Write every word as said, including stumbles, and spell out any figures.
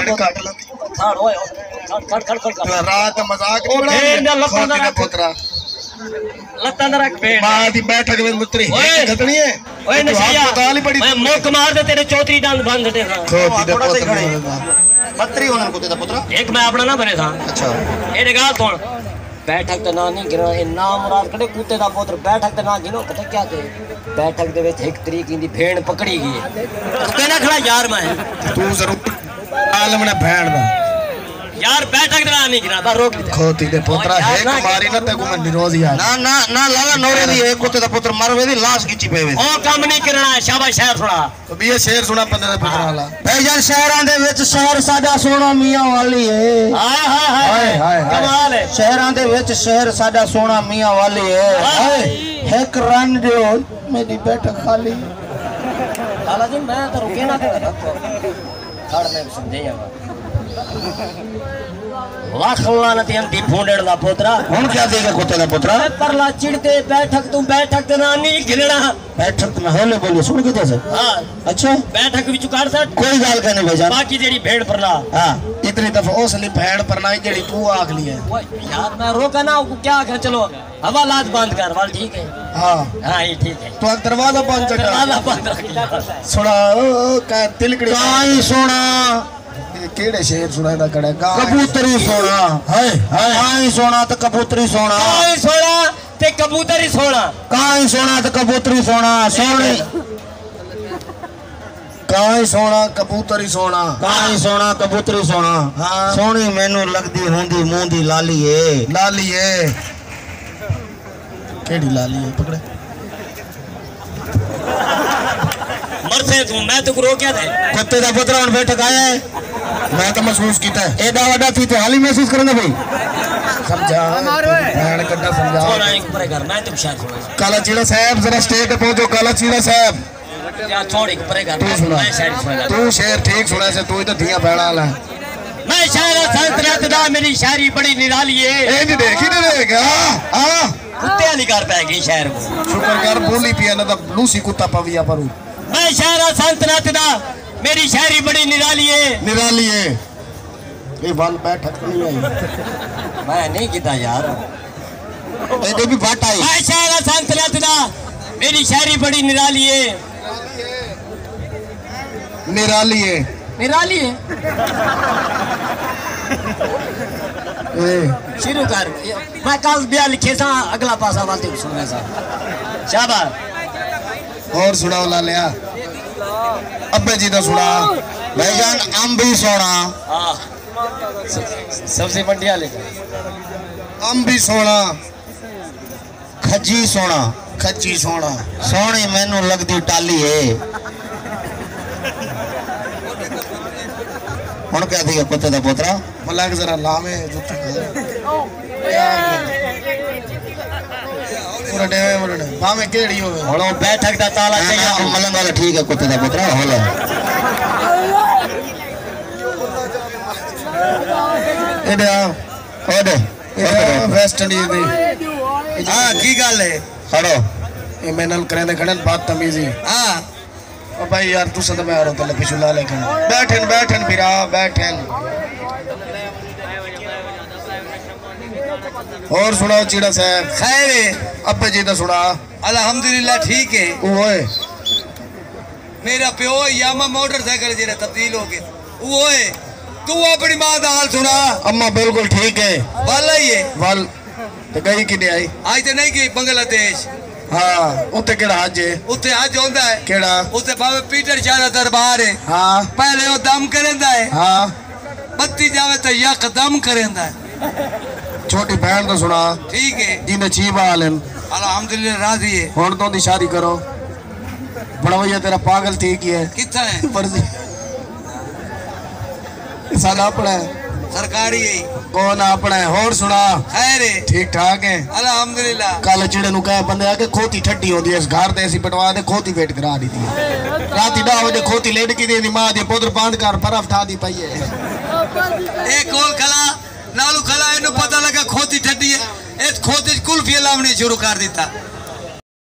کٹ لتی۔ کھڑ اوئے، کھڑ، کھڑ، کھڑ، کھڑ، کھڑ۔ رات دا مذاق او نہیں بھیݨ دا بݨایا۔ لتاں دا کھوتی دا رکھ۔ پوترا۔ لتاں دا رکھ بھیݨ دا۔ ماں دی بیٹھک وچ متری اوئے۔ ہک گھتنی ہے۔ اوئے تو نشیا۔ ہسپتال ہی بڑی میں مک مار دے تیرے چوتری ڈنڈ بند دے ہاں۔ کھوتی دا پتر نہیں۔ بتری انہاں کتے دا پترا۔ ایک میں اپنا نہ بنے تھا۔ اچھا۔ اے ݙے ڳالھ سݨ۔ بیٹھک تے ناں نہیں گھنݨا، اے نامراد کݙے کتے دا پتر، بیٹھک تے ناں گھنو، پتہ کیا کہ بیٹھک دے وچ ہک طریق ایندی بھیݨ پکڑی ڳئی ہے۔ توں کہنا کھڑا یار میں۔ توں ضرور عالم نے بھیݨ دا۔ یار بیٹھک تے ناں نہیں گھنݨا، بس روک دے۔ کھوتی دے پترا، او یار ہک نہ ماری نہ تیکوں میں نروز یار۔ نہ، نہ، نہ لالا نورے دی، اے کتے دا پتر مر ویسی، لاش کھچی پے ویسی۔ او کم نہیں کرݨا، شاباش شعر سݨا۔ تو ٻیا شعر سݨا پندرہ پندرہ والا۔ بھائی جان، شہراں دے وچ شہر ساݙا سوہݨا میاں والی ہے۔ ہائے، ہائے، ہائے، ہائے، ہائے، ہائے۔ کمال ہے۔ شہراں دے وچ شہر ساݙا سوہݨا میاں والی ہے۔ ہائے۔ ہائے، ہک رن ݙیو، میݙی بیٹھک خالی۔ لالا جی، میں تاں رکے نہ کردا۔ کھڑ میں سمجھے آواں۔ لکھ لعنت انہاں دی بھونڈڑ دا پوترا۔ ہݨ کیا تھی ڳئے کتے دا پوترا؟ اے پرلا چڑ تے بیٹھک توں بیٹھک تے ناں نہیں گھنݨا۔ بیٹھک میں ہولے بولے سݨ کے جیسے۔ ہاں۔ اچھا۔ بیٹھک وچ کر سٹ۔ کوئی ڳالھ کائنی بھائی جان۔ باقی جیڑھی بھیݨ پرنا۔ ہاں، اتنی دفعہ اس لیے بھیݨ پرنا جیڑھی توں آکھ لی ہے۔ اوئے یار، میں روکا نہ، کیا آکھاں، چلو حوالات بند کر، ول ٹھیک ہے۔ ہاں۔ ہاں، یہ ٹھیک ہے۔ تو دروازہ بند چکا۔ دروازہ بند رکھ۔ سݨا، او، کا تلکڑی۔ کائیں سوہݨا۔ اے کیڑھے شعر سݨائیندا کھڑا ہے؟ کائیں۔ کبوتری سوہݨا۔ ہائے، ہائے۔ کائیں سوہݨا تے کبوتری سوہݨا۔ کائیں سوہݨا تے کبوتری سوہݨا۔ کائیں سوہݨا تے کبوتری سوہݨا۔ سوہݨی۔ کائیں سوہݨا، کبوتر ہی سوہݨا۔ کائیں سوہݨا، کبوتر ہی سوہݨا۔ ہاں۔ سوہݨی مینوں لڳدی ہوندی منہ دی لالی اے۔ لالی اے۔ کیڑھی لالی اے؟ پکڑے۔ مرسے توں، میں تیکوں روکیا تھے۔ کتے دا پترا ہݨ بیٹھک آیا ہے۔ میں تاں محسوس کیتا ہے۔ ایݙا وݙا تھی تے حالی محسوس کریندا بھئی۔ سمجھا۔ بھیݨ کݙا سمجھا۔ سوہݨا ایک پرے کر، میں تیکوں شعر سݨا۔ کالا چیڑا صاحب، ذرا سٹیج تے پہنچو، کالا چیڑا صاحب۔ یار چھوڑ، ایک پرے کر، توں سݨا۔ میں شاعری سݨا۔ توں شعر ٹھیک سݨا سے، توں ہی تاں دھیاں بھیݨاں والا ہے۔ میں شاعر سلطنت دا، میری شاعری بڑی نرالی ہے۔ اے جی ݙیکھی تے ݙیکھ، ہاں، ہاں۔ کتے والی کر پے ڳئی شاعر کوں۔ شکر کر، بولی پیا نہ تاں لوسی کتا پویا پروں۔ میں شاعر سلطنت دا، میری شاعری بڑی نرالی ہے۔ نرالی ہے۔ اے ول بیٹھک نہیں آئی۔ میں نہیں کیتا یار۔ اے دے بھی بٹ آئی۔ میں شاعر سلطنت دا، میری شاعری بڑی نرالی ہے۔ نرالی ہے۔ نرالی ہے۔ اے۔ شروع کر۔ میں کل بیا لکھے سا، اگلا پاسا ول تے سݨے سا۔ شاباش۔ ہور سݨاؤ لالیا۔ ابے جی دا سݨا۔ بھائی جان، امب ہی سوہݨا۔ ہاں۔ س-، سبزی منڈی والے۔ امب ہی سوہݨا۔ کھجی سوہݨا۔ کھجی سوہݨا۔ سوہݨی مینوں لڳدی ٹالی ہے۔ ہݨ کیا تھی ڳیا کتے دا پوترا؟ ملک ذرا لاویں جتی۔ پورا ڈیوے مرنے، بھاویں کیڑھی ہووے۔ ہݨ او بیٹھک دا تالا نہ، چاہیے۔ نہ، او ملنگ والا ٹھیک ہے، کتے دا پترا، ہولے۔ ایڈے آ، اوڈے، ایڈے آ، ویسٹ انڈیز دی۔ ہاں، کی ڳالھ ہے؟ کھڑو۔ اے میݙے نال کریندے کھڑن بدتمیزی۔ ہاں۔ او بھائی یار، تساں تاں میں آرو تلے پچھوں لا لے کھڑے۔ بیٹھن، بیٹھن بھرا، بیٹھن۔ ہور سݨاؤ چیڑا صاحب۔ خیر ہے۔ ابے جی دا سݨا۔ الحمدللہ ٹھیک ہے۔ اوئے۔ میرا پیو یاما موٹر سائیکل جیڑھا تبدیل ہو ڳئے۔ اوئے۔ توں اپݨی ماں دا حال سݨا۔ اماں بالکل ٹھیک ہے۔ ول آئی ہے۔ ول۔ تے ڳئی کݙے آئی؟ اڄ تے نہیں ڳئی بنگلہ دیش۔ ہاں، اتھے کیڑھا حج ہے؟ اتھے حج ہوندا ہے۔ کیڑھا؟ اتھے بابے پیٹر شاہ دا دربار ہے۔ ہاں۔ پہلے او دم کریندا ہے۔ ہاں۔ بتی ڄاوے تے یک دم کریندا ہے۔ چھوٹی بھیݨ دا سݨا۔ ٹھیک ہے۔ جیندے چھی ٻال ہن۔ الحمدللہ راضی ہے۔ ہݨ تاں اوندی شادی کرو۔ بڑویا تیرا پاگل تھی ڳیا ہے۔ کتھاں ہے؟ مرضی۔ ساݙا اپݨا ہے۔ سرکاری ہے۔ کون اپݨا ہے؟ ہور سݨا۔ خیر ہے۔ ٹھیک ٹھاک ہے۔ الحمدللہ۔ کل چیڑے نوں کہے بندے آ کے کھوتی ٹھڈی ہوندی ہے، اس گھر تے اسی پٹوا دے کھوتی ویٹ کرا ݙتی ہے۔ راتی ݙاہ وڄے کھوتی لیٹ کی دی، ماں دی پتر بند کر، برف ٹھا دی پئی ہے۔ اے کول کھلا، نالو کھلا، اینوں پتہ لڳا کھوتی ٹھڈی ہے۔ اس کھوتی کلفی لاوݨی شروع کر ݙتا۔